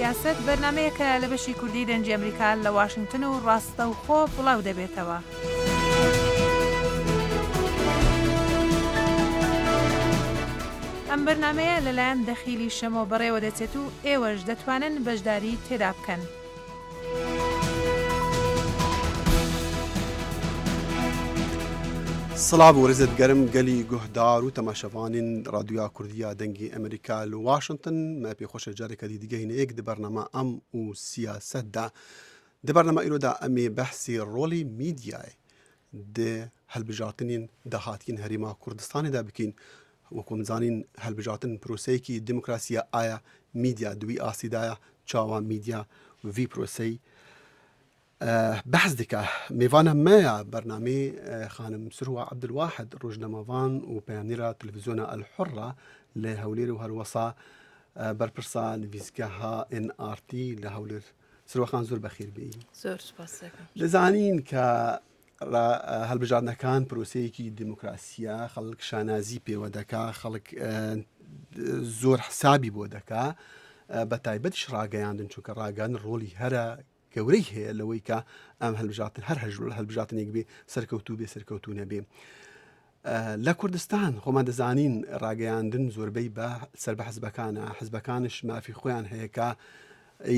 سیاسەت بەرنامەیەکە لە بەشی کوردی دەنگی ئەمریکا لە واشنگتن و ڕاستەوخۆ بڵاو دەبێتەوە. ئەم بەرنامەیە لەلایەن دەخیلی شەمۆ بەڕێوە دەچێت و ئێوەش دەتوانن بەشداری تێدا بکەن. سڵاو و ڕێزت گەرم گەلی گوهدار و تەماشەڤانین ڕادیۆیا کوردیا دەنگی ئەمریکا لە واشنتن مە پێ خۆشە جارێکە دی دیگەهینە یەک di بەرنامە ئەم و سیاسەتدا di بەرنامە ئیرۆدا ئەمێ بەحسی ڕۆڵی میدیای di هەلبژارتنین داهاتین هەرێما کوردستانێدا بکەین وەکو زانین هەلبژارتن پرۆسەیەکی دموکراسیە ئایا میدیا دوی ئاستیدایە چاوا میدیا ڤی پرۆسەی بەحس دکا مێڤانە مەیە بەرنامەی خانم سروە عەبدولواحد ڕۆژنامەڤان و پەیامنێرا تەلەڤیزیۆنە ئەلحوڕە لە هەولێر و هەروەسا بەرپرسا نڤیسگەها ئێن ئاڕ تی لە هەولێر سروە خان زۆر بەخێر بێی. زۆر سوپاس دەکەم. دەزانین کە هەڵبژاردنەکان پرۆسەیەکی دیموکراسیە خەڵک شانازی پێوە دەکا خەڵک زۆر حسابی بۆ دەکا بە تایبەتیش ڕاگەیاندن چونکە ڕاگەن ڕۆڵی هەرە گەورەی هەیە لەوەی کە ئەم هەلبژاتن هەر هەژ هەلبژاتنێک بێ سەرکەوتوو بێ سەرکەوتوو نەبێ لە کوردستان خۆمان دەزانین ڕاگەیاندن زۆربەی بە سەر بە حزبەکانە حزبەکانش مافی خۆیان هەیە کە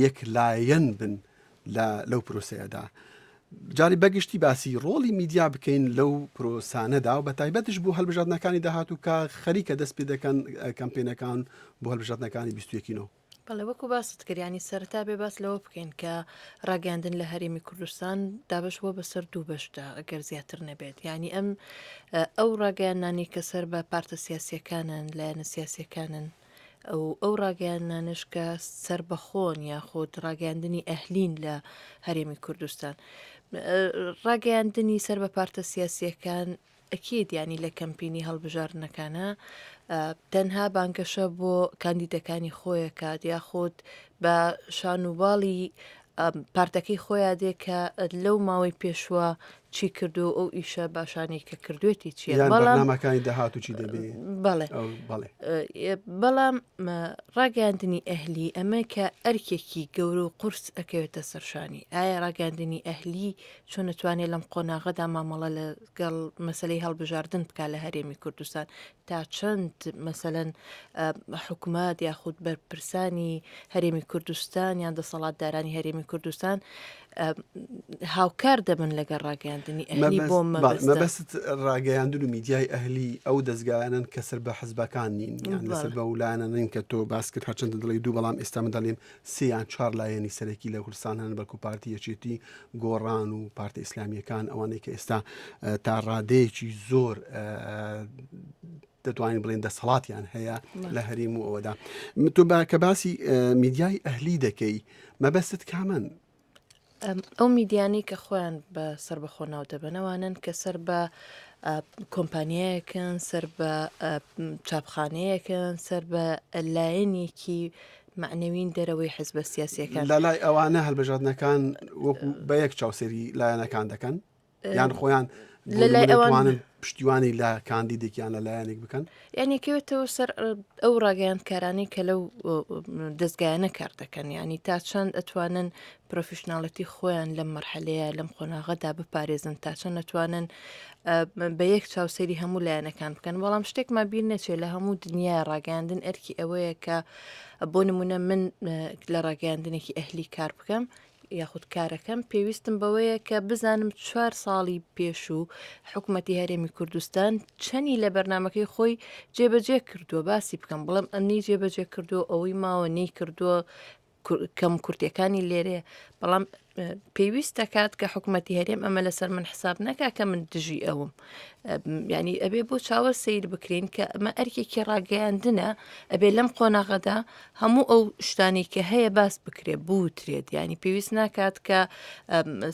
یەک لایەن بن لە لەو پرۆسەیەدا جاری بەگشتی باسی ڕۆڵی میدیا بکەین لەو پرۆسانەدا و بە تایبەتش بۆ هەلبژاردنەکانی داهاتوو کە خەریکە دەست پێ دەکەن کەمپینەکان بۆ هەلبژاردنەکانی 21 نۆ. بەڵێ وەکو باست کرد یانی سەرەتا بێ باس لەوە بکەین کە ڕاگەیاندن لە هەرێمی کوردستان دابەش بووە بەسەر دوو بەشدا ئەگەر زیاتر نەبێت یانی ئەم ئەو ڕاگەیاندنانەی کە سەر بە پارتە سیاسیەکانن لایەنە سیاسیەکانن ئەو ئەو ڕاگەیاندنانەش کە سەربەخۆن یاخود ڕاگەیاندنی ئەهلین لە هەرێمی کوردستان ڕاگەیاندنی سەر بە پارتە سیاسیەکان ئەکید یانی لە کەمپینی هەڵبژاردنەکانا تەنها بانگەشە بۆ کاندیدەکانی خۆی ئەکات یاخود بە شان و باڵی پارتەکەی خۆیان دێ کە لەو ماوەی پێشوە چی کردو ئەو ئیشە باشانەی کە کردوێتی چییە بەڵام نامەکانی داهات و چی دەبێ بەڵێ بەڵێ بەڵام ڕاگەاندنی ئەهلی ئەمە کە ئەرکێکی گەورە و قورس ئەکەوێتە سەرشانی ئایا ڕاگەاندنی ئەهلی چۆن ئەتوانێ لەم قۆناغەدا مامەڵە لەگەڵ مەسەلەی هەڵبژاردن بکا لە هەرێمی کوردستان تا چەند مەسەلەن حکومەت یاخود بەرپرسانی هەرێمی کوردستان یان دەسەڵاتدارانی هەرێمی کوردستان هاوکار دەبن لەگەڵ ڕاگەیاندنی ئەهلی بۆ مەبەست ڕاگەیاندن و میدیای ئەهلی ئەو دەزگایانن کە سەر بە حزبەکان نین یان لەسەر بە ولایەنە نین کە تۆ باس کرد هەرچەندە دەڵێی دوو بەڵام ئێستا من دەڵێم سێ یان چوار لایەنی سەرەکی لە کوردستان هەن بەڵکو پارتی یەکێتی گۆڕان و پارتە ئیسلامیەکان ئەوانەی کە ئێستا تا ڕادەیەکی زۆر دەتوانین بڵێن دەسەڵاتیان هەیە لە هەریم و ئەوەدا تۆ با کە باسی میدیای ئەهلی دەکەی مەبەستت کامن ئەو میدیانەی کە خۆیان بە سەربەخۆ ناو دەبەن ئەوانەن کە سەر بە کۆمپانیایەکن سەر بە چاپخانەیەکن سەر بە لایەنێکی مەعنەوین دەرەوەی حزبە سیاسیەکان. لە لای ئەوانە هەلبژاردنەکان وەکو بە یەک چاو سەیری لایەنەکان دەکەن یان خۆیان لە لای ئەوان پشتیوانی لە کاندیدێکیان لە لایەنێک بکەن یعنی کەوێتەوە سەر ئەو ڕاگەیاندکارانەی کە لەو دەستگایانە کار دەکەن ینی تا چەند ئەتوانن پرۆفیشناڵەتی خۆیان لەم مەرحەلەیە لەم قۆناغەدا بپارێزن تا چەند ئەتوانن بە یەک چاو سەیری هەموو لایەنەکان بکەن بەڵام شتێکمان بیر نەچێت لە هەموو دنیای ڕاگەیاندن ئەرکی ئەوەیە کە بۆ نمونە من لە ڕاگەیاندنێکی ئەهلی کار بکەم یاخود کارەکەم پێویستم بەوەیە کە بزانم چوار ساڵی پێشوو حکوومەتتی هەرێمی کوردستان چەنی لە بەرنمەکەی خۆی جێبەجێ کردووە باسی بکەم بڵم ئەمنی جێبەجێ کردو ئەوەی ماوە نەی کردووە کەم کورتەکانی لێرەیە بەڵام پێویست دەکات کە حکوومەتتی هەرێم ئەمە لەسەر من حساب نەکا کە من دژی ئەوم ینی ئەبێ بۆ چاوە سیر بکرین کە ئەمە ئەرکێکی ڕاگەیاندنە ئەبێ لەم قۆناغەدا هەموو ئەو شتانی کە هەیە باس بکرێ بوترێت ینی پێویست ناکات کە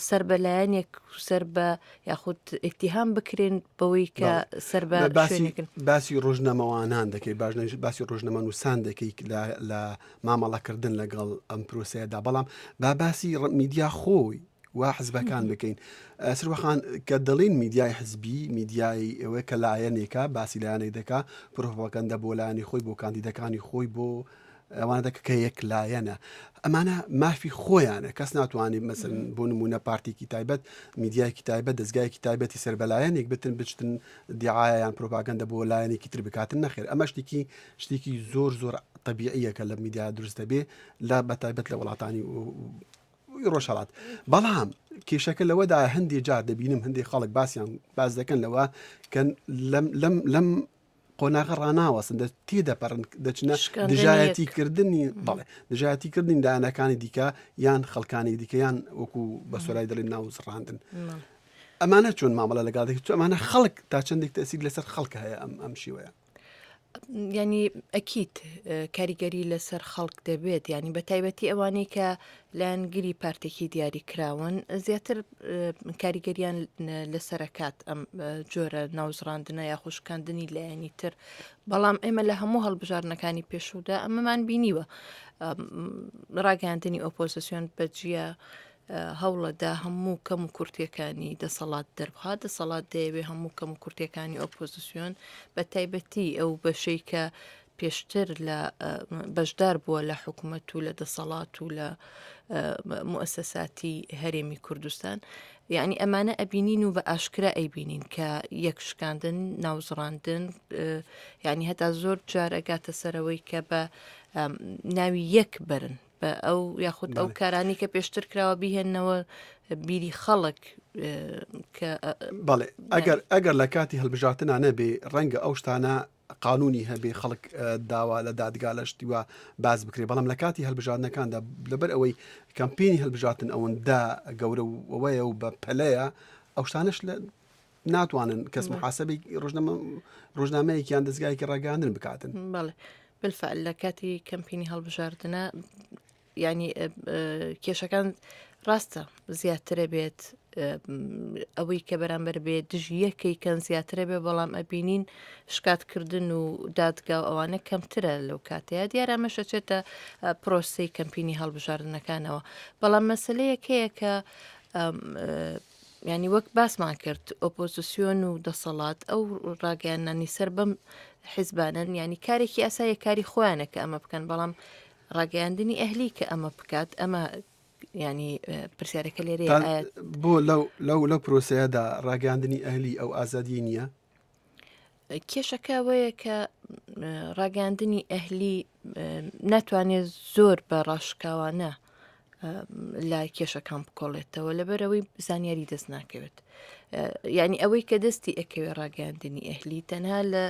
سەر بە لایەنێک سەر بە یاخود ئیتیهام بکرێن بەوەی کە سەر بە باسی باسی ڕۆژنامەوانان دەکەی باش باسی ڕۆژنامەنووسان دەکەی لە مامەڵەکردن لەگەڵ ئەم پرۆسەیەدا بەڵام با باسی میدیا خۆی و حزبەکان بکەین سروەخان کە دەڵین میدیای حزبی میدیای ئەوەی کە لایەنێکە باسی لایەنێک دەکا پرۆپاگەندە بۆ لایەنی خۆی بۆ کاندیدەکانی خۆی بۆ ئەوانە دەکە کە یەک لایەنە ئەمانە مافی خۆیانە کەس ناتوانێت مەسن بۆ نمونە پارتێکی تایبەت میدیایەکی تایبەت دەستگایەکی تایبەتی سەر بەلایەنێک بتن بچتن دیعاە یان پروپاگەندە بۆ لایەنێکی تر بکاتن نەخێر ئەمە شتێکی شتێکی زۆر زۆر تەبیعیە کە لە میدیا دروست دەبێ لە بەتایبەت لە وڵاتانی ڕۆژهڵات بەڵام کێشەکە لەوەدا هەندێک جار دەبینم هەندێک خەڵک باسییان باز دەکەن لەوە کە لەم لەم لەم قۆناغە ڕناوەستن دە تێدەپەڕن دەچنە دژایەتی کردنی بەڵێ دژایەتی کردنی لایەنەکانی دیکە یان خەڵکانی دیکە یان وەکو بە سۆرای دەڵێن ناو زڕاندن ئەمانە چۆن مامەڵە لەگەڵ دەکرێت ئەمانە خەڵک تا چەندێک تەسیر لەسەر خەڵک هەیە ئەم ئەم شیوەیە ینی ئەکییت کاریگەری لەسەر خەڵک دەبێت ینی بە تایبەتی ئەوانەی کە لایەنگری پارتێکی دیاری کراون زیاتر کاریگەریان لەسەرەکات ئەم جۆرە ناوزڕاندنە یاخود شکاندنی لایەنی تر بەڵام ئێمە لە هەموو هەڵبژاردنەکانی پێشوودا ئەمەمان بینیوە ڕاگەاندنی ئۆپۆزیسیۆن بەجیە هەوڵەدا هەموو کەم و کورتەکانی دەسەڵات دەربخات دەسەڵات دەیەوێ هەموو کەم و کورتەکانی ئۆپۆزیسیۆن بە تایبەتی ئەو بەشەی کە پێشتر لە بەشدار بووە لە حکومەت و لە دەسەڵات و لە موسەساتی هەرێمی کوردستان یعنی ئەمانە ئەبینین و بە ئاشکرا ئەیبینین کە یەک شکاندن ناوزڕاندن یعنی هەتا زۆر جار ئەگاتە سەرەوەی کە بە ناوی یەک بەرن بە ئەو یاخود ئەو کارانی کە پێشتر کراوە بیهێنەوە بیری خەڵک کە بەڵێ ئەگەر ئەگەر لە کاتی هەڵبژارتنا نەبێ ڕەنگە ئەو شتانە قانونی هەبێ خەڵک داوا لە دادگا لە شتی وا باس بکرێ بەڵام لە کاتی هەلبژاردنەکاندا لەبەر ئەوەی کەمپینی هەلبژاردن ئەوەندە گەورە و ئەوەیە و بە پەلەیە ئەو شتانەش لە ناتوانن کەس محاسبەی ڕۆژنامە ڕۆژنامەیەکیان دەستگایەکی ڕاگەاندن بکاتن بەڵێ بالفعل لە کاتی کەمپینی هەڵبژاردنە یانی کێشەکان ڕاستە زیاترە بێت ئەوەی کە بەرامبەر بێ دژی یەکەی کەن زیاترە بێ بەڵام ئەبینین شکاتکردن و دادگا و ئەوانە کەمترە لەو کاتەیە دیارە ئەمەش ئەچێتە پرۆسەی کەمپینی هەڵبژاردنەکانەوە بەڵام مەسلەیەک هەیە کە ینی وەک باسمان کرد ئۆپۆزیسیۆن و دەسەڵات ئەو ڕاگەیاننانی سەر بەم حیزبانن ینی کارێکی ئاسایە کاری خۆیانە کە ئەمە بکەن بەڵام ڕاگەیاندنی ئەهلی کە ئەمە بکات ئەمە ینی پرسیارەکە لێرەیە ئایا بۆ لەو لەو لەو پرۆسەیەدا ڕاگەاندنی ئەهلی ئەو ئازادی نییە؟ کێشەکە ئەوەیە کە ڕاگەاندنی ئەهلی ناتوانێت زۆر بە ڕاشکاوانە لە کێشەکان بکۆڵێتەوە لەبەرەوەی زانیاری دەست ناکەوێت یعنی ئەوەی کە دەستی ئەکەوێ ڕاگەاندنی ئەهلی تەنها لە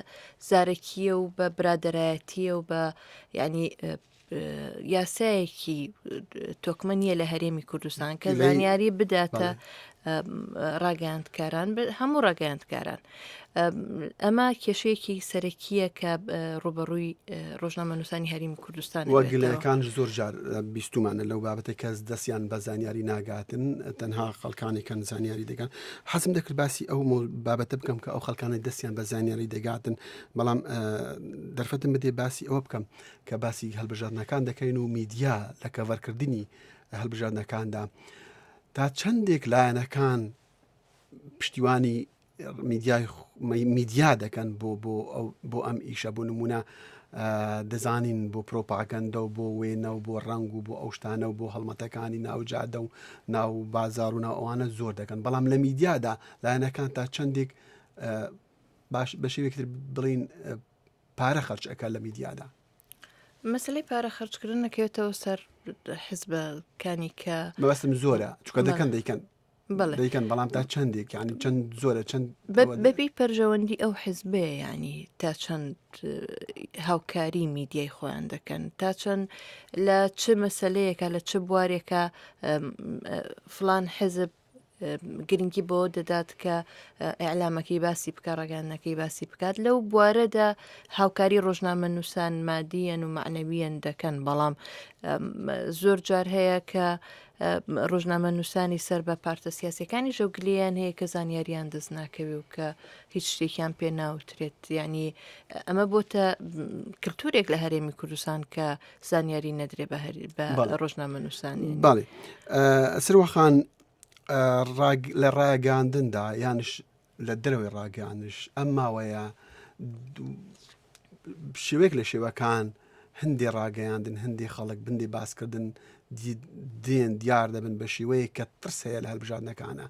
زارەکیە و بە برادایەتیە و بە ینی یاسایەکی تۆکمە نییە لە هەرێمی کوردستان کە زانیاری بداتە ڕاگەیاندکاران هەموو ڕاگەیاندکاران ئەمە کێشەیەکی سەرەکیە کە ڕوبەڕووی ڕۆژنامەنووسانی هەرێمی کوردستان وەگلەکان زۆر جار بیستومانە لەو بابەتە کەس دەستیان بە زانیاری ناگاتن تەنها خەڵکانی کەن زانیاری دەگەن حەزم دەکرد باسی ئەو بابەتە بکەم کە ئەو خەڵکانی دەستیان بە زانیاری دەگاتن بەڵام دەرفەتم بدێ باسی ئەوە بکەم کە باسی هەلبژاردنەکان دەکەین و میدیا لە کەڤەرکردنی هەلبژاردنەکاندا تا چەندێک لایەنەکان پشتیوانی میدیای میدیا دەکەن بۆ بۆ بۆ ئەم ئیشە بۆ نمونە دەزانین بۆ پرۆپاگەندە و بۆ وێنە و بۆ ڕەنگ و بۆ ئەو شتانە و بۆ هەڵمەتەکانی ناو جادە و ناو بازار و ناو ئەوانە زۆر دەکەن بەڵام لە میدیادا لایەنەکان تا چەندێک باش بە شێوەیەکی تر بڵین پارە خەرج ئەکات لە میدیادا. مەسەلەی پارە خەرجکردن نەکەوێتەوە سەر حزبەکانی کە مەبەستم زۆرە چکە دەکەن دەیکەن دەیکەن بەڵام تا چەندێک یعنی چەند زۆرە چەند بەبی پەرژەوەندی ئەو حزبەیە ینی تا چەند هاوکاری میدیای خۆیان دەکەن تا چەند لە چ مەسلەیەکە لە چ بوارێکە فلان حزب گرنگی بەوە دەدات کە ئیعلامەکەی باسی بکە ڕگەیاندنەکەی باسی بکات لەو بوارەدا هاوکاری ڕۆژنامە نووسان مادیەن و معنەویەن دەکەن بەڵام زۆر جار هەیە کە ڕۆژنامە نووسانی سەر بە پارتە سیاسەکانی ژەوگلیان هەیە کە زانیاریان دەست ناکەوێ و کە هیچ شتێکیان پێ ناوترێت ینی ئەمە بۆتە کللتورێک لە هەرێمی کوردستان کە زانیاری نەدرێ بە بە ڕۆژنامە نووسانی بەڵێ سروەخان لە ڕاگەاندندا یانش لە دەرەوەی ڕاگەیاندنش ئەم ماوەیە شێوەیەک لە شێوەکان. هەندێ ڕاگەیاندن هەندێ خەڵک بندێ باسکردن دێن دیار دەبن بە شێوەیەک کە ترس هەیە لە هەلبژاردنەکانە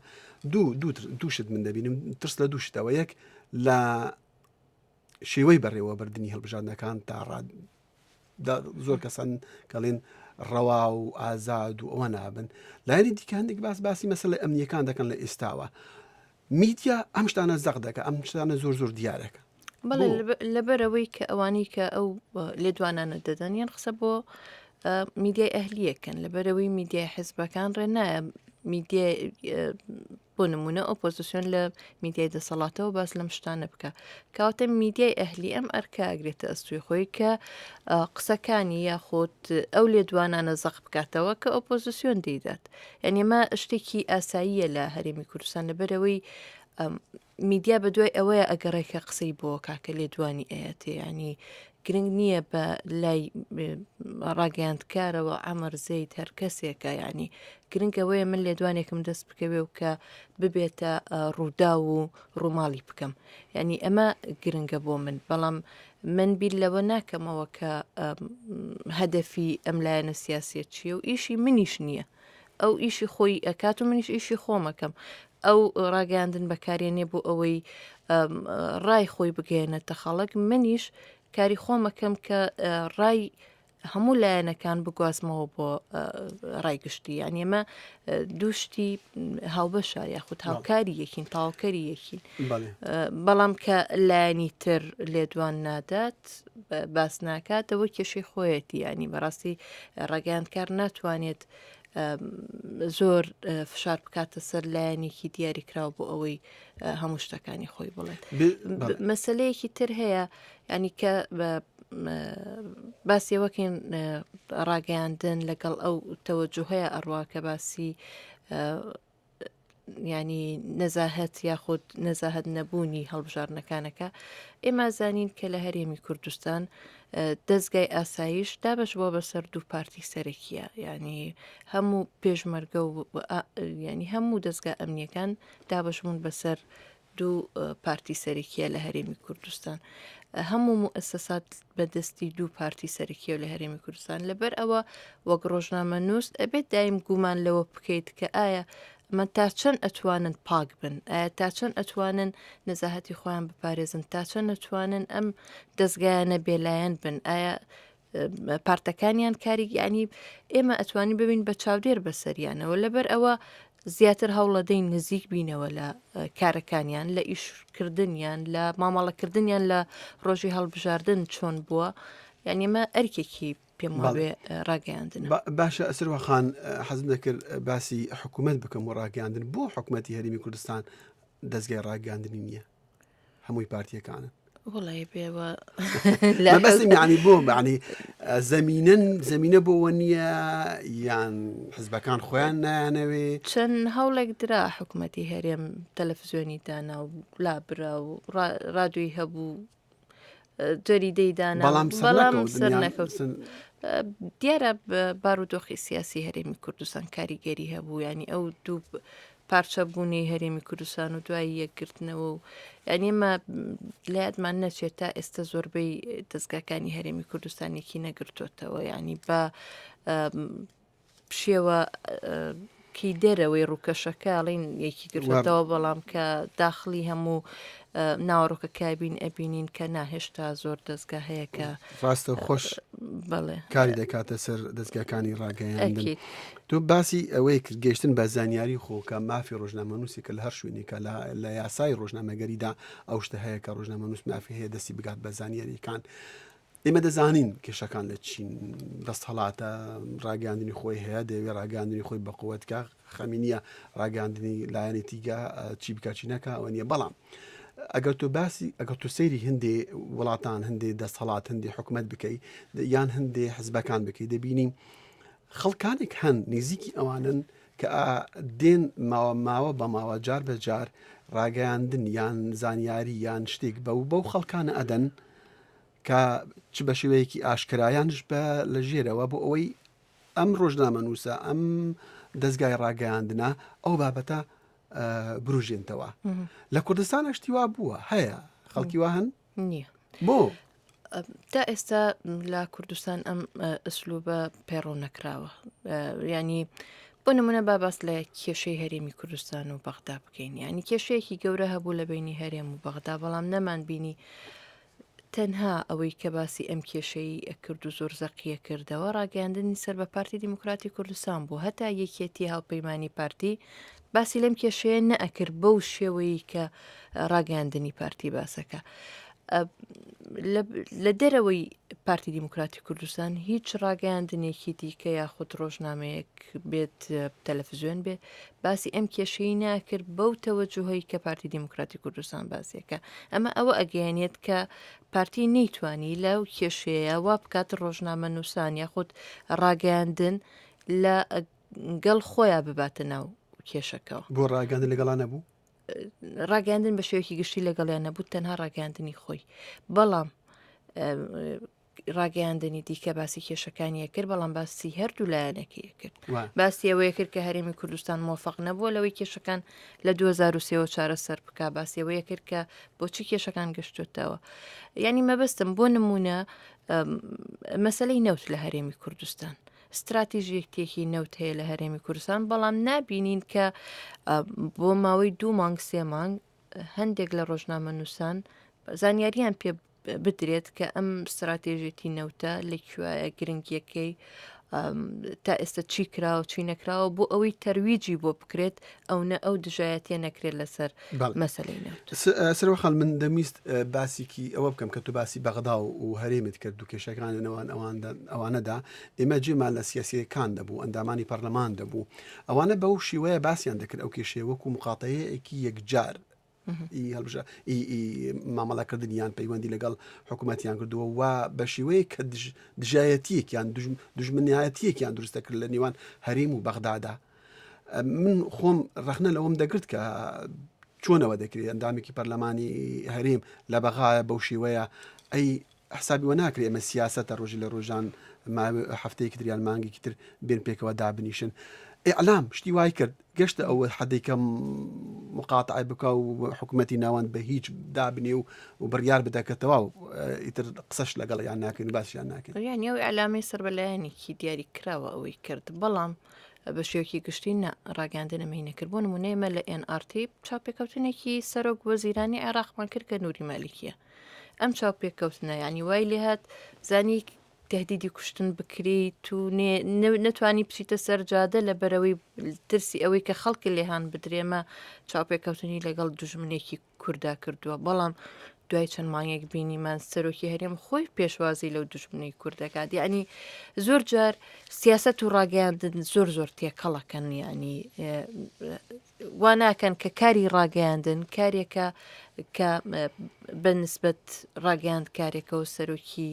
دوو دوو دوو شت من دەبینم ترس لە دوو شتەوە یەک لە شێوەی بەڕێوەبردننی هەڵبژاردنەکان تا ڕاد زۆر کەسان کەڵێن ڕەوا و ئازاد و ئەوە نابن لایەنی دیکە هەندێک باس باسی مەسەلە ئەمنیەکان دەکەن لە ئێستاوە میدیا ئەم شتانە زەق دەکە ئەم شتانە زۆر زۆر دیارەکە بەڵێ لەبەرەوەی کە ئەوانی کە ئەو لێدوانانە دەدەن یان قسە بۆ میدیای ئەهلیەکەن لەبەرەوەی میدیای حزبەکان ڕێ نایە میدیای بۆ نمونە ئۆپۆزیسیۆن لە میدیای دەسەڵاتەوە باس لەم شتانە بکە کەواتە میدیای ئەهلی ئەم ئەرکە ئەگرێتە ئەستوی خۆی کە قسەکانی یاخود ئەو لێدوانانە زەق بکاتەوە کە ئۆپۆزیسیۆن دەیدات یعنی ئەمە شتێکی ئاساییە لە هەرێمی کوردستان لەبەرەوەی میدیا بە دوای ئەوەیە ئەگەڕێ کە قسەی بۆ کاکە لێدوانی ئەیەتێ ینی گرنگ نییە بە لای ڕاگەیاندکارەوە عەمر زەید هەر کەسێکە ینی گرنگ ئەوەیە من لێدوانێکم دەست بکەوێ و کە ببێتە ڕووداو و ڕووماڵی بکەم ینی ئەمە گرنگە بۆ من بەڵام من بیر لەوە ناکەمەوە کە هەدەفی ئەم لایەنە سیاسیە چییە و ئیشی منیش نییە ئەو ئیشی خۆی ئەکات و منیش ئیشی خۆمەکەم ئەو ڕاگەیاندن بەکارێنێ بۆ ئەوەی ڕای خۆی بگەێنێتە خەڵک منیش کاری خۆمەکەم کە ڕای هەموو لایەنەکان بگوازمەوە بۆ ڕای گشتی یان ئێمە دووشتی هاوبەشە یاخود هاوکاری یەکین تاوکەری یەکین بەڵام کە لایەنی تر لێدوان نادات باس ناکاتەوە کێشەی خۆیەتی ینی بەڕاستی ڕاگەیاندکار ناتوانێت زۆر فشار بکاتە سەر لایەنێکی دیاریکراو بۆ ئەوەی هەموو شتەکانی خۆی بڵێت مەسلەیەکی تر هەیە ینی کە باسی وەکین ڕاگەیاندن لەگەڵ ئەو تەوەجوهەیە ئەڕوا کە باسی ینی نەزاهەت یاخود نەزاهەت نەبوونی هەڵبژاردنەکانەکە ئێمە زانین کە لە هەرێمی کوردستان دەستگای ئاسایش دابش بووە بەسەر دوو پارتی سەرەکیە ینی هەموو پێشمەرگە و ینی هەموو دەستگا ئەمنیەکان دابش بوون بەسەر دوو پارتی سەرەکیە لە هەرێمی کوردستان هەموو موئەسەسات بەدەستی دوو پارتی سەرەکیە لە هەرێمی کوردستان لەبەر ئەوە وەک ڕۆژنامە نووس ئەبێت دایم گومان لەوە بکەیت کە ئایا ئەمە تا چەند ئەتوانن پاک بن ئایا تا چەند ئەتوانن نەزاهەتی خۆیان بپارێزن تا چەند ئەتوانن ئەم دەستگایانە بێلایەن بن ئایا پارتەکانیان کاری ینی ئێمە ئەتوانین ببین بە چاودێر بەسەریانەوە لەبەر ئەوە زیاتر هەوڵەدەین نزیک بینەوە لە کارەکانیان لە ئیشکردنیان لە مامەڵەکردنیان لە ڕۆژی هەڵبژاردن چۆن بووە یعنی ئەمە ئەرکێکی پێم وابێ ڕاگەیاندن باشە ئەسروە خان حەزم دەکرد باسی حکوومەت بکەم و ڕاگەاندن بۆ حکوومەتی هەرمی کوردستان دەستگای ڕاگەاندنی نییە هەمووی پارتیەکانن وڵی بێوە مەبەستم یعنی بۆ معنی زەمینەن زەمینە بۆوە نییە یان حزبەکان خۆیان نایانەوێ چەند هەوڵێک درا حکوومەتی هەرێم تەلەفزیۆنی دانا و لابرا و ڕادوی هەبوو جەریدەی دانا بەڵام بەڵام سەرنەکەوت دیارە بارودۆخی سیاسی هەرێمی کوردستان کاریگەری هەبوو ینی ئەو دوو پارچە بوونی هەرێمی کوردستان و دوای یەکگرتنەوە و یعنی ئێمە لە یادمان نەچێت تا ئێستا زۆربەی دەستگاکانی هەرێمی کوردستانێکی نەگرتوتەوە ینی بە شێوە کی دەرەوەی ڕووکەشەکە ئەڵین یەکی گرتەوە بەڵام کە داخلی هەموو ناوەڕۆکە کابین ئەبینین کە ناهێشتا زۆر دەستگا هەیە کە ڕاستە خۆش بەڵێ کاری دەکاتە سەر دەستگاکانی ڕاگەیاندن تۆ باسی ئەوەی کرد گەیشتن بە زانیاری خۆ کە مافی ڕۆژنامەنووسێکە لە هەر شوێنێکە لە یاسای ڕۆژنامەگەریدا ئەو شتە هەیە کە ڕۆژنامەنووس مافی هەیە دەستی بگات بە زانیاریەکان ئێمە دەزانین کێشەکان لە چین دەستهڵاتە ڕاگەاندنی خۆی هەیە دەیەوێ ڕاگەاندنی خۆی بەقوت کە خەمی نییە ڕاگەاندنی لایەنی تیگە چی بکە چی نەکە ئەوە نییە بەڵام ئەگەر تۆ باسی ئەگەر تۆ سەیری هەندێ وڵاتان هەندێ دەستهڵات هەندێ حکومت بکەی یان هەندێ حزبەکان بکەی دەبینی خەڵکانێک هەن نزیکی ئەوانن کە دێن ماوە ماوە بە ماوە جار بە جار ڕاگەیاندن یان زانیاری یان شتێک بەو بەو خەڵکانە ئەدەن کە چ بە شێوەیەکی ئاشکرا یانش بە لە ژێرەوە بۆ ئەوەی ئەم ڕۆژنامەنووسە ئەم دەستگای ڕاگەیاندنە ئەو بابەتە بروژێنتەوە لە کوردستانە شتی وا بووە هەیە خەڵکی وا هەن نییە بۆ؟ تا ئێستا لە کوردستان ئەم ئەسلوبە پەیڕەو نەکراوە ینی بۆ نمونە با باس لە کێشەی هەرێمی کوردستان و بەغدا بکەین ینی کێشەیەکی گەورە هەبوو لە بینی هەرێم و بەغدا بەڵام نەمان بینی تەنها ئەوەی کە باسی ئەم کێشەی ئەکرد و زۆر زەقیە کردەوە ڕاگەیاندنی سەر بە پارتی دیموکراتی کوردستان بوو هەتا یەکێتی هاوپەیمانی پارتی باسی لەم کێشەیە نەئەکرد بەو شێوەیە کە ڕاگەیاندنی پارتی باسەکە. لە دەرەوەی پارتی دیموکراتی کوردستان هیچ ڕاگەیاندنێکی دیکە یاخود ڕۆژنامەیەک بێت تەلەفزیۆن بێت باسی ئەم کێشەی ناکرد بەو تەوەجوهەی کە پارتی دیموکراتی کوردستان باسیەکە ئەمە ئەوە ئەگەیەنێت کە پارتی نەیتوانی لەو کێشەیە وا بکات ڕۆژنامە نووسان یاخود ڕاگەیاندن لە گەڵ خۆیان بباتە ناو کێشەکەەوە. بۆ ڕاگەاندن لەگەڵا نەبوو؟ ڕاگەاندن بە شێوەیەکی گشتی لەگەڵیان نەبوو تەنها ڕاگەاندنی خۆی بەڵام ڕاگەیاندنی دیکە باسی کێشەکانی کرد بەڵام باسی هەردوو لایەنەکەی کرد باسی ئەوەیە کرد کە هەرێمی کوردستان مۆفق نەبووە لەوەی کێشەکان لە 2023 چارەسەر بک باسی ئەوەیە کرد کە بۆچی کێشەکان گەشتێتەوە یعنی مەبەستم بۆ نمونە مەسلەی نەوت لە هەرێمی کوردستان ستراتیژیەتێکی نەوت هەیە لە هەرێمی کوردستان بەڵام نابینین کە بۆ ماوەی دوو مانگ سێ مانگ هەندێک لە ڕۆژنامە نووسان زانیاریان پێ بدرێت کە ئەم ستراتێژێتی نەوتە لە کوایە گرنگیەکەی تا ئێستا چی کراوە چی نەکراوە بۆ ئەوەی تەرویجی بۆ بکرێت ئەو نە ئەو دژایەتیە نەکرێت لەسەر مەسەلەی نەوت. سروە خان من دەمویست باسیکی ئەوە بکەم کە تو باسی بەغدا و هەرێمت کرد و کێشەکان لە نێوان ئەوانەدا ئێمە جێمان لە سیاسیەکان دەبوو ئەندامانی پەرلەمان دەبوو ئەوانە بەو شیوەیە باسیان دەکرد ئەو کێشەیە وەکو مقاتەیەکی یەکجار ئی هەڵبژا ئی ئی مامەڵەکردن یان پەیوەندی لەگەڵ حکوومەتیان کردووە و بە شێوەیە کە دژایەتیەکیان دژمنایەتیەکیان دروست دەکرد لە نێوان هەرێم و بەغدادا من خۆم ڕەخنە لەوەم دەگرت کە چۆنەوە دەکرێت ئەندامێکی پەرلەمانی هەرێم لە بەغایە بەو شێوەیە ئەی حسابی وە ناکرێ ئەمە سیاسەتە ڕۆژی لە ڕۆژان هەفتەیەکی تر یان مانگێکی تر بێن پێکەوە دابنیشن ئیعلام شتی وای کرد گەشتە ئەوە حەدەی کە مقاتعای بکە و حکوومەتی ناوەند بە هیچ دابنێ و و بڕیار بدە کە تەواو ئیتر قسەش لەگەڵ یان ناکەین و باسیان ناکەین یان ئەو ئیعلامی سەر بە لایەنێکی دیاری کراوە ئەوەی کرد بەڵام بە شێوەیەکی گشتی نا ڕاگەیاندن ئەمەی نەکرد بۆ نمونە ئێمە لە NRT چاوپێکەوتنێکی سەرۆک وەزیرانی عێراقمان کرد کە نوری مالیکیە ئەم چاوپێکەوتنە یعنی وای لێهات زانی تهدیدی کوشتن بکریت و نەتوانی بچیتە سەر جادە لە بەرەوەی ترسی ئەوەی کە خەڵکی لێهان بدرێمە چاوپێکەوتنی لەگەڵ دوژمنێکی کوردا کردووە بەڵام دوای چەند مانگێک بینیمان سەرۆکی هەرێم خۆی پێشوازی لەو دوژمنەی کورد دەکات یعنی زۆر جار سیاست و ڕاگەیاندن زۆر زۆر تێکەڵەکەن ینی وا ناکەن کە کاری ڕاگەیاندن کارێکە کە بە نسبەت ڕاگەیاند کارێکە و سەرۆکی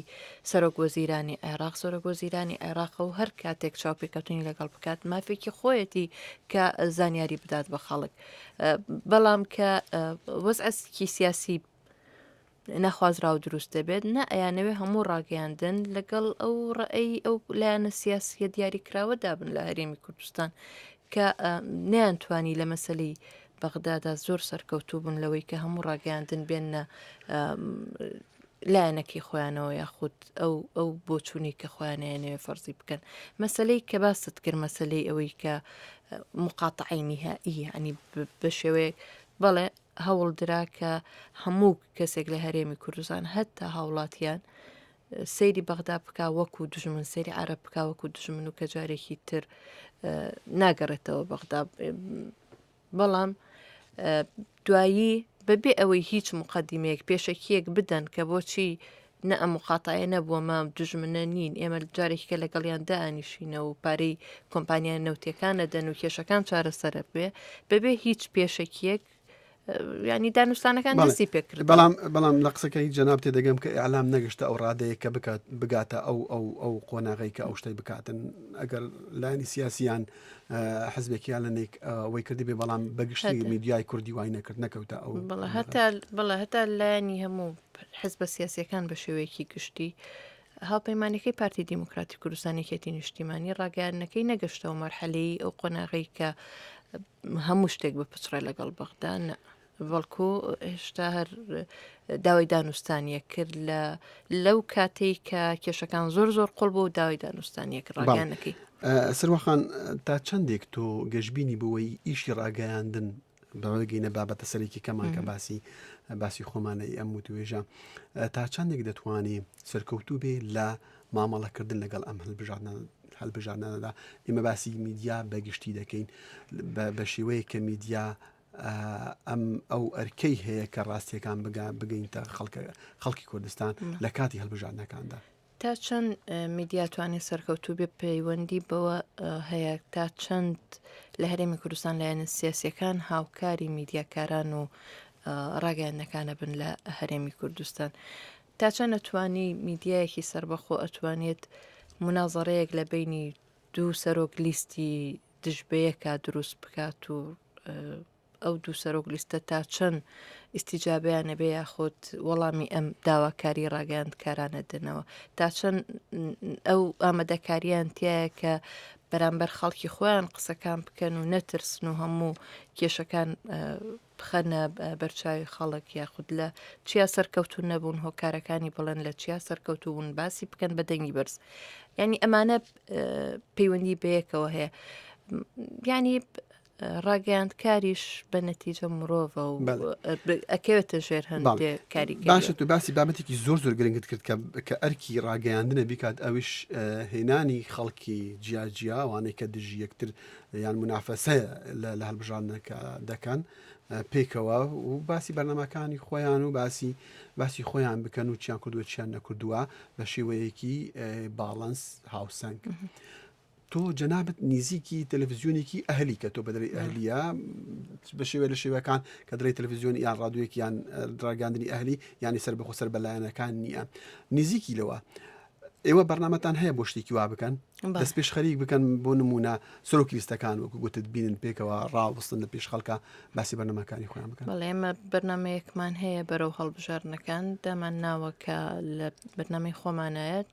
سەرۆک وەزیرانی عێراق سەرۆک وەزیرانی عێراق و هەر کاتێک چاوپێکەوتنی لەگەڵ بکات مافێکی خۆیەتی کە زانیاری بدات بە خەڵک بەڵام کە وەزعێکی سیاسی نەخوازراو دروست دەبێت نە ئەیانەوێ هەموو ڕاگەیاندن لەگەڵ ئەو ڕەئی ئەو لایەنە سیاسیە دیاریکراوە دابن لە هەرێمی کوردستان کە نیانتوانی لە مەسلەی بەغدادا زۆر سەرکەوتوو بوون لەوەی کە هەموو ڕاگەیاندن بێنە لایەنەکەی خۆیانەوە یاخود ئەو ئەو بۆچوونی کە خۆیان ئەیانەوێ فەرزی بکەن مەسلەی کە باست کرد مەسلەی ئەوەی کە مقاتعەی نیهایی یعنی بە شێوەیەک بەڵێ هەوڵ درا کە هەموو کەسێک لە هەرێمی کوردستان هەتا هاوڵاتیان سەیری بەغدا بکا وەکو دژمن سەیری عرب بکا وەکو دژمن و کە جارێکی تر ناگەڕێتەوە بەغدا بەڵام دوایی بەبێ ئەوەی هیچ مقدمەیەک پێشەکیەک بدەن کە بۆچی نە ئەم مقاتعەیە نەبووە مە دوژمنە نین ئێمە جارێکیکە لەگەڵیان دانیشینە و پارەی کۆمپانیا نەوتەکان نەدەن و کێشەکان چارەسەرە بێ بەبێ هیچ پێشەکیەک ینی دانوستانەکان دەستی پێکرد بەڵام بەڵام لە قسەکەی جەناب تێدەگەم کە ئیعلام نەگەشتە ئەو ڕادەیە کە بکات بگاتە ئەو ئەو ئەو قۆناغی کە ئەو شتەی بکاتن ئەگەر لایەنی سیاسیان حزبێکیان لە نێک ئەوەی کردی بێ بەڵام بەگشتی میدیای کوردی وای نەکرد نەکەوتە ئەو بەڵێ هەتا بەڵێ هەتا لایەنی هەموو حزبە سیاسیەکان بە شێوەیەکی گشتی هاوپەیمانەکەی پارتی دیموکراتی کوردستان یەکێتی نیشتیمانی ڕاگەیاندنەکەی نەگەشتەوە مەرحەلەی ئەو قۆناغی کە هەموو شتێک بپچڕێ لەگەڵ بەغدا نە. بەڵکو هێشتا هەر داوای دانوستانیە کرد لە لەو کاتەی کە کێشەکان زۆر زۆر قوڵ بۆ داوای دانوستانیە کرد ڕاگەیانەکەی. سروەخان تا چەندێک تۆ گەشببینی بەوەی ئیشی ڕاگەیاندن بەگەینە بابەتە سەرەکیەکەمان کە باسی باسی خۆمانە ئەم وتوێژە تا چەندێک دەتوانێ سەرکەوتوو بێ لە مامەڵەکردن لەگەڵ ئەم هەلبژاردنە هەلبژاردنانەدا ئێمە باسی میدیا بەگشتی دەکەین بە شێوەیە کە میدیا ئەم ئەو ئەرکەی هەیە کە ڕاستیەکان بگا بگەین تا خەڵکە خەڵکی کوردستان لە کاتی هەلبژاردنەکاندا. تا چەند میدیا توانێت سەرکەوتوو بێ پەیوەندی بەوە هەیە تا چەند لە هەرێمی کوردستان لایەنە سیاسیەکان هاوکاری میدیاکاران و ڕاگەیاندنەکانە بن لە هەرێمی کوردستان تا چەند ئەتوانی میدیایەکی سربەخۆ ئەتوانێت منازەڕەیەک لە بینی دوو سەرۆک لیستی دژ بەیەکا دروست بکات و ئەو دوو سەرۆک لیستە تا چەند ئیستیجابەیان ئەبێ یاخود وەڵامی ئەم داواکاری ڕاگەیاندکارانە دەنەوە تا چەند ئەو ئامادەکاریان تایە کە بەرامبەر خەڵکی خۆیان قسەکان بکەن و نەترسن و هەموو کێشەکان بخەنە بەرچاوی خەڵک یاخود لە چیا سەرکەوتو نەبوون هۆکارەکانی بڵێن لە چیا سەرکەوتوبوون باسی بکەن بە دەنگی بەرز ینی ئەمانە پەیوەندی بەیەکەوە هەیە ینی ڕاگەیاندکاریش بە نەتیجە مرۆڤە و ئەکەوێتە ژێر هەندێ کاریگەری. باشە تۆ باسی بابەتێکی زۆر زۆر گرنگت کرد کە کە ئەرکی ڕاگەیاندنە بیکات ئەوش هێنانی خەڵکی جیاجیا وانەی کە دژی یەکتر یان منافەسەیە لە هەڵبژاردنەکە دەکەن پێکەوە و باسی بەرنمەکانی خۆیان و باسی باسی خۆیان بکەن و چیان کردووە چیان نەکردووە بە شێوەیەکی باڵنس هاوسەنگ. تۆ جەنابت نیزیکی تەلەفزیۆنێکی ئەهلی کە تۆ بەدرەی ئەهلیە بە شێوە لە شێوەکان کە دەڵێی تەلەفزیۆن یان ڕادیۆیەک یان ڕاگەاندنی ئەهلی یانی سەر بەخۆ سەر بەلایەنەکان نییە نزیکی لەوە ئێوە بەرنامەتان هەیە بۆ شتێکی وا بکەن دەست پێش خەریک بکەن بۆ نمونە سەرۆک لیستەکان وەکو گوتت بینن پێکەوە ڕاوەستن لە پێش خەڵکە باسی بەرنامەکانی خۆیان بکەن بەڵێ ئێمە بەرنامەیەکمان هەیە بەرەو هەڵبژاردنەکان دامان ناوە کە لە بەرنامەی خۆمانایەت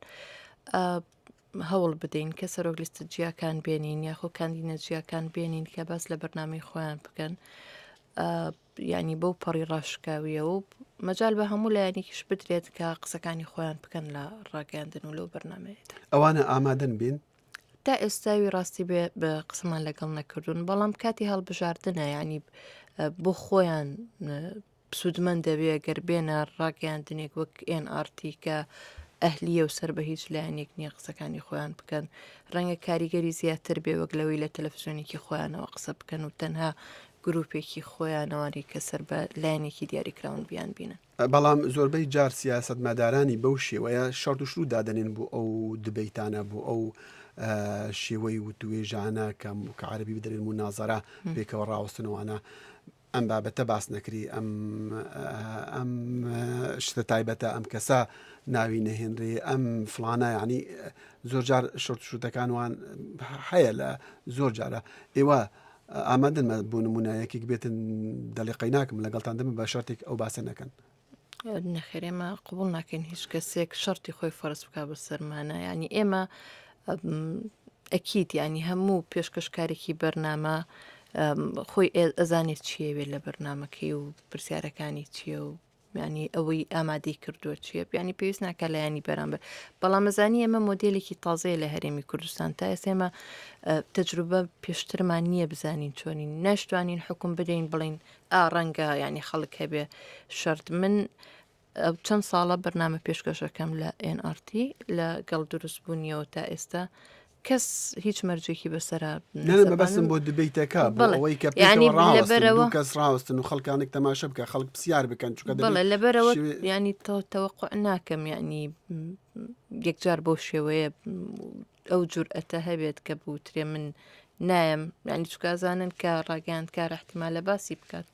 هەوڵ بدەین کە سەرۆک لیستە جیاکان بێنین یاخۆ کاندینە جیاکان بێنین کە باس لە بەرنامەی خۆیان بکەن ینی بەو پەڕی ڕاشکاویە و مەجال بە هەموو لایەنێکیش بدرێت کە قسەکانی خۆیان بکەن لە ڕاگەاندن و لەو بەرنمەیە ئەوانە ئامادەن بین تا ئێستاوی ڕاستی بێ بە قسەمان لەگەڵ نەکردوون بەڵام کاتی هەڵبژاردنە ینی بۆ خۆیان سوودمەند دەبێ گەر بێنە ڕاگەیاندنێک وەک ئێن ئاڕ تی کە ئەهلییە و سەر بە هیچ لایەنێک نییە قسەکانی خۆیان بکەن، ڕەنگە کاریگەری زیاتر بێ وەک لەوەی لە تەلەفزیۆنێکی خۆیانەوە قسە بکەن و تەنها گروپێکی خۆیانەوانی کە سەر بە لایەنێکی دیاریکراون بیانبینن. بەڵام زۆربەی جار سیاسەتمەدارانی بەو شێوەیە شەرت و شروت دادەنێن بۆ ئەو دبەیتانە بۆ ئەو شێوەی وتوێژانە کە کە عەرەبی بدرێن مونازەرە پێکەوە ڕاوەستنەوانە ئەم بابەتە باس نەکری ئەم ئەم شتە تایبەتە ئەم کەسە ناوی نەهێنرێ ئەم فلانە ینی زۆر جار شرت شوتەکان وان هەیە لە زۆر جارە ئێوە ئامادەن بۆ نمونە یەکێک بێتن دەڵێ قەیناکم لەگەڵتان دەبم بە شەرتێک ئەو باسە نەکەن. نەخێر ئێمە قبوڵ ناکەین هیچ کەسێک شەرتی خۆی فەرز بکا بەسەرمانە ینی ئێمە ئەکییت ینی هەموو پێشکەشکارێکی بەرنامە خۆی ئەزانێت چیەوێت لە بەرنمەکەی و پرسیارەکانی چییە و ینی ئەوەی ئامادەی کردووە چییە بیانی پێویست ناکە لایەنی بەرامبەر بەڵام ئەزانی ئێمە مۆدلێکی تازەیە لە هەرێمی کوردستان تا ئێستا ئێمە تەجروبە پێشترمان نییە بزانین چۆنین ناشتوانین حکوم بدەین بڵین ئا ڕەنگە یانی خەڵک هەبێ شەرت من چەند ساڵە بەرنامە پێشکەشەکەم لە NRT لە گەڵ دروست بوونیەوە تا ئێستا کەس هیچ مەرجێکی بەسەرا بەسم بۆ دبیتەکە بەڵەوەی کە ینی لەبەرەوە کەس ڕاوستن و خەڵکانێک تەماشە بکە خەڵک پرسیار بکەن چکە بەڵێ لەبەرەوە ینی تەوەقع ناکەم ینی یەکجار بۆ شێوەیە ئەو جورئەتە هەبێت کە بوترێ من نایەم یانی چونکە ئەزانن کە ڕاگەیاندکار احتیمالە باسی بکات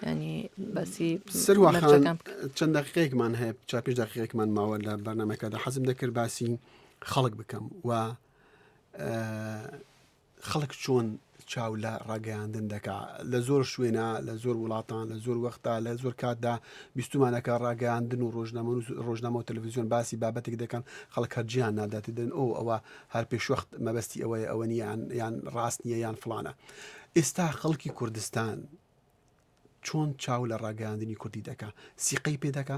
ینی باسی سروە خان مەرجەکان بکات. چەند دقیقەیەکمان هەیە چا پێش دقیقەیەکمان ماوە لە بەرنامەکەدا حەزم دەکرد باسی خەڵک بکەم و خەڵک چۆن چاو لە ڕاگەیاندن دەکا لە زۆر شوێنە لە زۆر وڵاتان لە زۆر وەختا لە زۆر کاتدا بیستمانەکە ڕاگەیاندن و ڕۆژنامە و ڕۆژنامە و تەلەڤزیۆن باسی بابەتێک دەکەن خەڵک هەر جیان نادات دەن ئەو ئەوە هەر پێشوەخت مەبەستی ئەوەیە ئەوە نییە یان ڕاست نییە یان فڵانە ئێستا خەڵکی کوردستان. چۆن چاو لە ڕاگەیاندنی کوردی دەکا؟ سیقەی پێ دەکا؟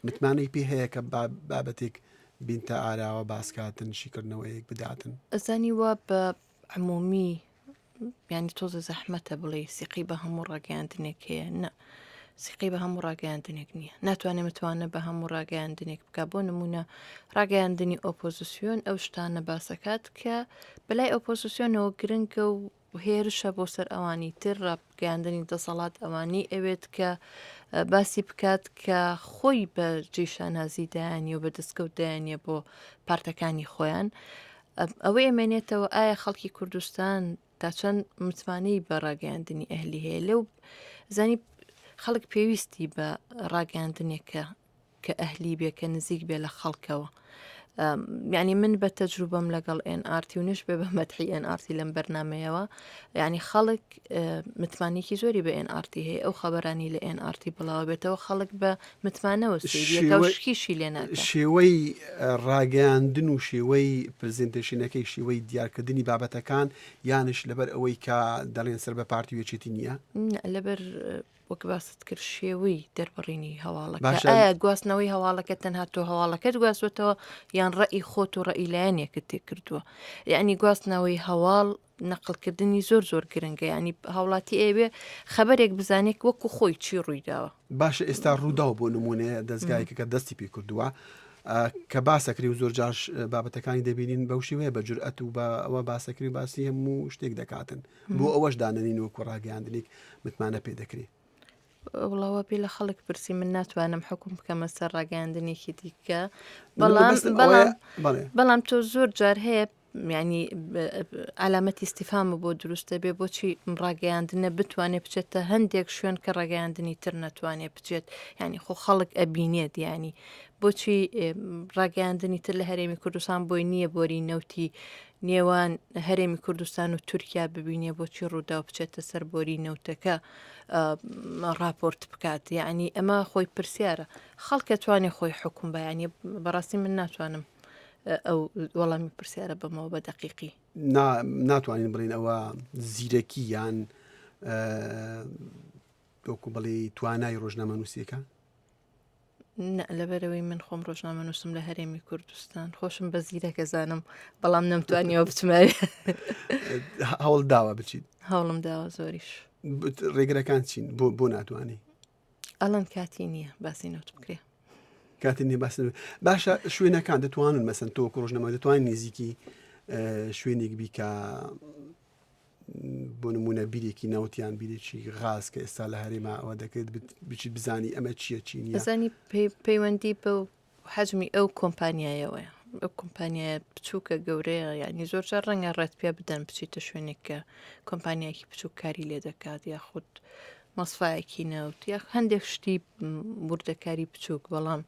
متمانەی پێ هەیە کە بابەتێک بینتە ئاراوە باسکاتن شیکردنەوەیەک بداتن؟ ئەزانی وا بە عمومی یانی تۆزە زەحمەتە بڵێ سیقی بە هەموو ڕاگەیاندنێک هەیە نە سیقی بە هەموو ڕاگەیاندنێک نییە ناتوانێت متوانە بە هەموو ڕاگەیاندنێک بکە بۆ نمونە ڕاگەیاندنی ئۆپۆزیسیۆن ئەو شتانە باسەکات کە بەلای ئۆپۆزیسیۆنەوە گرنگە و هێرشە بۆ سەر ئەوانی تر ڕاگەیاندنی دەسەڵات ئەوانی ئەوێت کە باسی بکات کە خۆی بە جێی شانازی دایانی و بە دەستکەوت دایانە بۆ پارتەکانی خۆیان ئەوەی ئەمێنێتەوە ئایا خەڵکی کوردستان تا چەند متمانەی بە ڕاگەیاندنی ئەهلی هەیە لەو زانی خەڵک پێویستی بە ڕاگەیاندنێکە کە ئەهلی بێ کە نزیک بێ لە خەڵکەوە یعنی من بە تەجروبەم لەگەڵ NRT و نش بێ بە مەتحی NRT لەم بەرنمەیەوە یعنی خەڵک متمانێکی زۆری بە NRT هەیە ئەو خەبەرانی لە NRT بڵاوە بێتەوە خەڵک بە متمانەوە سەیریەکە و شکیشی لێ ناکا. شێوەی ڕاگەیاندن و شێوەی پرزنتەیشنەکەی شێوەی دیارکردنی بابەتەکان یانش لەبەر ئەوەی کە دەڵێن سەر بە پارتی و یەکێتی نییە؟ نا لەبەر وەک باست کرد شێوەی دەربڕینی هەواڵەکە باشە ئایا گواستنەوەی هەواڵەکە تەنها تۆ هەواڵەکەت گواستوەتەوە یان ڕەئی خۆت و ڕەئی لایەنێکت تێ کردووە یعنی گواستنەوەی هەواڵ نەقڵکردنی زۆر زۆر گرنگە ینی هاوڵاتی ئەوێ خەبەرێک بزانێت وەکو خۆی چی ڕوویداوە. باشە ئێستا ڕووداو بۆ نمونەیە دەزگایەکە کە دەستی پێ کردووە کە باسەکری و زۆر جاش بابەتەکانی دەبینین بەو شێوەیە بە جورئەت و بە ئەوە باسەکری و باسی هەموو شتێک دەکاتن بۆ ئەوەش دانەنین وەکو ڕاگەیاندنێک متمانە پێ دەکرێ. وەڵا وا بێ لە خەڵک پرسی من ناتوانم حکوم بکەمە سەر ڕاگەیاندنێکی دیکە بەڵام بەڵام بەڵام تۆ زۆر جار هەیە ینی علامەتی استیفامە بۆ دروستە بێ بۆچی ڕاگەیاندنە بتوانێت بچێتە هەندێک شوێن کە ڕاگەیاندنی تر نەتوانێت بچێت ینی خۆ خەڵک ئەبینێت ینی بۆچی ڕاگەیاندنی تر لە هەرێمی کوردستان بۆی نییە بۆری نەوتی نێوان هەرێمی کوردستان و تورکیا ببینێ بۆچی ڕووداو بچێتە سەر بۆری نەوتەکە ڕاپۆرت بکات یعنی ئەمە خۆی پرسیارە خەڵکە توانێ خۆی حکوم بەیانی بەڕاستی من ناتوانم ئەو وەڵامی پرسیارە بەمەوە بە دەقیقی ناتوانین بڵین ئەوە زیرەکی یان وەکو بڵێ توانای ڕۆژنامەنووسیەکە نا لەبەرئەوەی من خۆم ڕۆژنامەنووسم لە هەرێمی کوردستان خۆشم بە زیرەکە زانم بەڵام نەمتوانیەوە بچمە هەوڵ داوە بچیت هەوڵم داوە زۆریش ڕێگرەکان چین بۆ بۆ ناتوانانی ئەڵەن کاتی نییە باسی نەوت بکرێ کاتی نییە باسی باشە شوێنەکان دەتوانن مەسەن تۆ ڕۆژنامە دەتوانین نزیکی شوێنێک بیکە بۆ نمونە بیرێکی نەوت یان بیرێکی غاز کە ئێستا لە هەرێما ئەوە دەکرێت بچیت بزانی ئەمە چییە چی نییە بزانی پەیوەندی بە حەجمی ئەو کۆمپانیایەوەیە ئەو کۆمپانیایە بچووکە گەورەیە یعنی زۆر جار ڕەنگە ڕێت پێ بدەن بچیتە شوێنێک کە کۆمپانیایەکی بچووک کاری لێ دەکات یاخود مەسفایەکی نەوت یا هەندێک شتی وردەکاری بچووک بەڵام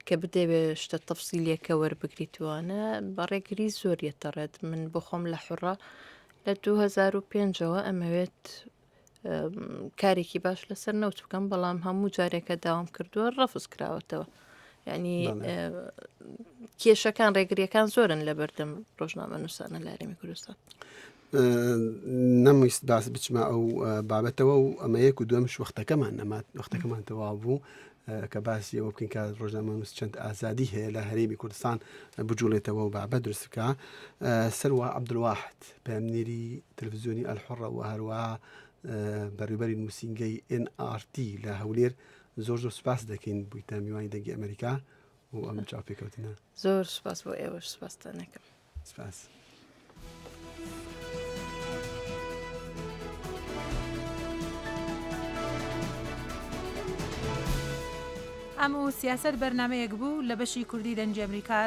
کە بدەوێ شتە تەفسیلیەکە وەربگریتوانە بەڕێگری زۆر یەتەڕێت من بۆ خۆم لە حڕە لە 2005ەوە ئەمەوێت کارێکی باش لەسەر نەوت بکەم بەڵام هەموو جارێکە داوام کردووە ڕەفز کراوەتەوە ینی کێشەکان ڕێگریەکان زۆرن لە بەردەم ڕۆژنامە نووسانە لە هەرێمی کوردستان نەمویست باس بچمە ئەو بابەتەوە و ئەمە یەک و دومش وەختەکەمان نەمات وەختەکەمان تەواو بوو کە باسی ئەوە بکەین کە ڕۆژنامەنووس چەند ئازادی هەیە لە هەرێمی کوردستان بجوڵێتەوە و بابەت دروست بکە سەروە عەبدولواحد پەیامنێری تەلەڤزیۆنی ئەلحوڕە و هەروەها بەڕێوبەری نووسینگەی NRT لە هەولێر زۆر زۆر سوپاس دەکەین بوویتە میوانی دەنگی ئەمریکا و ئەم چاوپێکەوتنە زۆر سوپاس بۆ ئێوەش سوپاستان ئەکەم. سپاس. ئەم و سیاسەت بەرنامەیەک بوو لە بەشی کوردی دەنگی ئەمریکا.